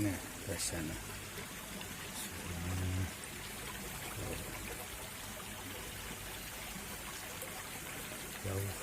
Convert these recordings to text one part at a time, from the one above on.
Nah, ke sana. Jauh.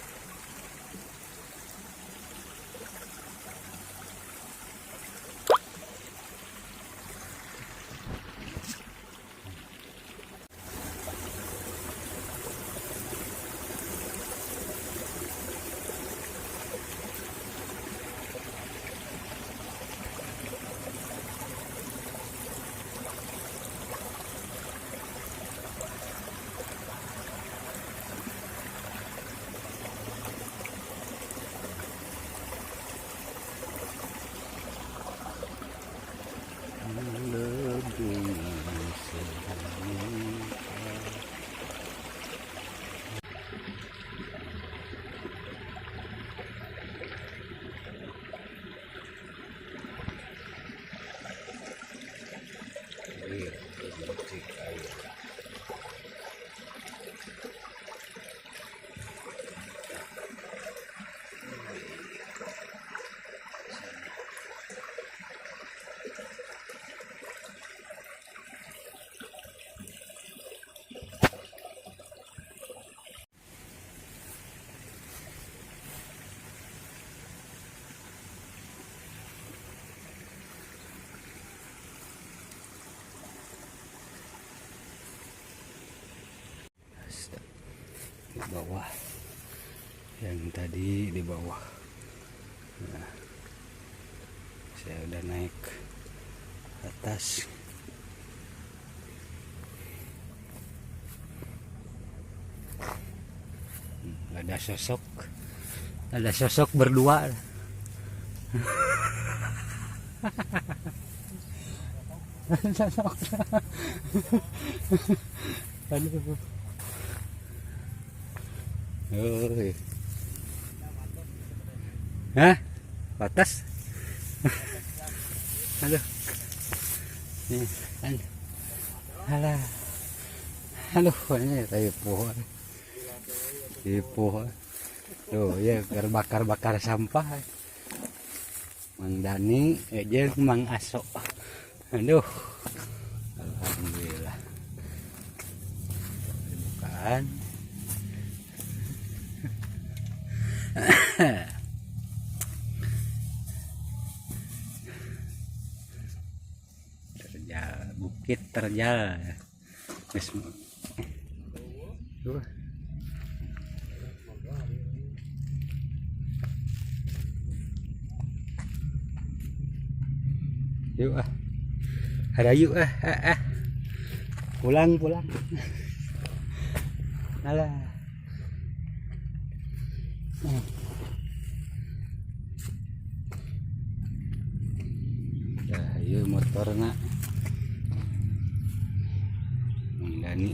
Di bawah, yang tadi di bawah. Nah, saya udah naik atas. Ada sosok berdua. Sosok. Aduh. Oh. Hah? Batas? Aduh. Nih, kan. Alah. Aduh, ini ripuh. Ripuh. Tuh, ya bakar-bakar sampah. Mang Dani, jeung Mang Aso. Aduh. Alhamdulillah. Bukaan. Terjal, bukit terjal. Yuk ah. Ada yuk ah, ah, ah. Pulang pulang. Alah. Nah, ieu motorna Mang Dani.